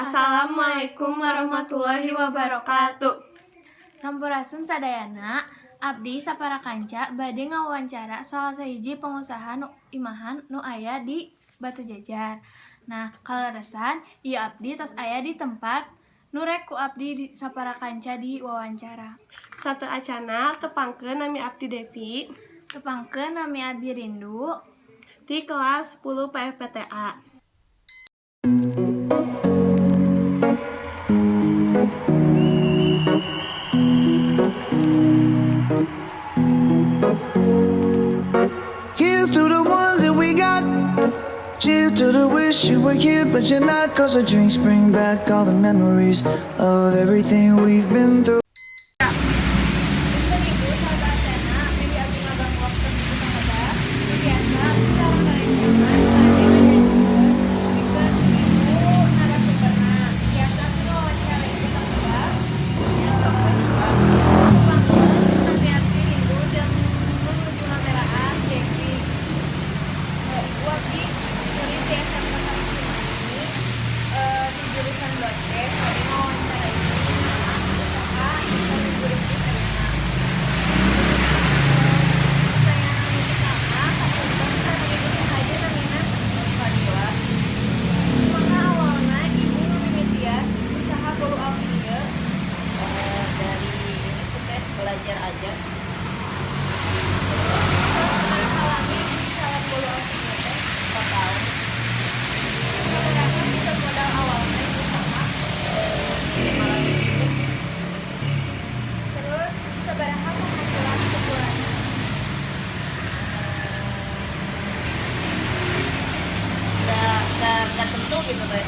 Assalamualaikum warahmatullahi wabarakatuh. Sampurasun sadayana, abdi sapara kanca bade ngawawancara salah sahiji pengusaha nu imahan nu aya di Batujajar. Nah, kaleresan ieu abdi tos aya di tempat nu rek ku abdi di sapara kanca di wawancara. Sateuacana, tepangkeun, nami abdi Devi. Tepangkeun, nami abdi Rindu. Di kelas 10 PFPTA. Here's to the ones that we got. Cheers to the wish you were here, but you're not. 'Cause the drinks bring back all the memories of everything we've been through. Punten, Ibu, sateuacana milih abdi ngaganggu waktu Ibu sakedap. Biasa sareng rerencangan bade ngajadikeun pikeun Ibu narasumberna. Biasa keur wawancara Ibu sakedap. Tepangkeun, nami abdi Rindu jeung nu nuju ngameraan Devi. Ibu, abdi murid di SMK 1 Cimahi, di jurusan broadcast, bade ngawancara Ibu ngeunaan usaha anu Ibu rintis ayeuna. Pertanyaan anu pertama, kapunten, sareng Ibu saha aja namina? Fadila. Kumaha awalna Ibu ngamimitian usaha bolu api ieu? Dari ini sih, Teh, belajar aja. Terus sabaraha lami Ibu jualan bolu api ieu teh? 4 tahun. Sabaraha bisa modal awalna Ibu usaha? 500 ribu. Terus sabaraha penghasilan sebulan? Nggak tentu gitu, Teh.